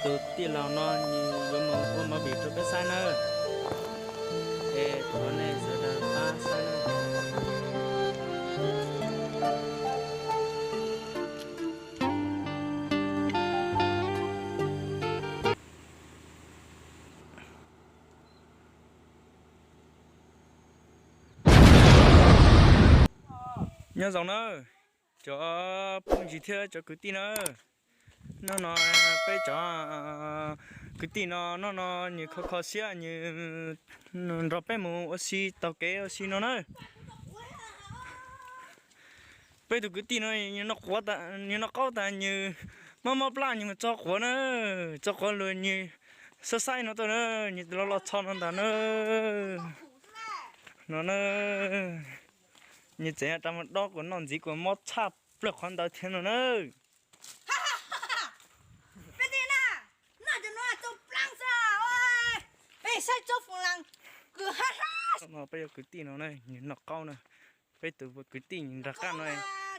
Tus tij laug no nws yuav mus ua movie rau peb saib nawb, es thov nej sawv daws pab saib nawb. Nyob zoo nawb cov phooj ywg thiab cov kwv tij nawb. Hnub no peb cov kwv tij no, hnub no nws kho kho siab nws nrog peb mus ua si taug kev ua si no nawb. Peb tus kwv tij no nws noj qaub tas nws mob mob plab nws mus tso quav na, tso quav lug nws xab xaib no tuaj na, nws los los txog no ntag na. No na, nws tseem rov mus dob kuas noj ntxiv kuas mob tshaj plaws qhov ntawd thiab no na. Peb yog kwv tij no na, nws noj qaub na. Peb tus kwv tij nws nrog qab no,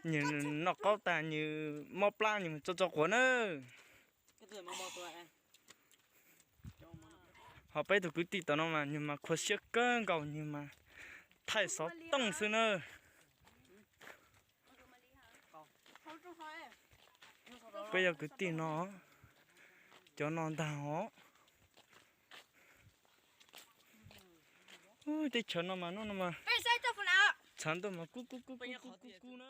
nws noj qaub tas nws mob plab nws mus tso tso quav na. Ho peb tus kwv tij tom no mas nws mas khuv siab kawg nkaus nws mas thaij xov tooj xwb na. Peb yog kwv tij no, cov no ntag os. Teb chaws no mas hnub no mas txhav ntuj mas kub kub kub kub kub kub na.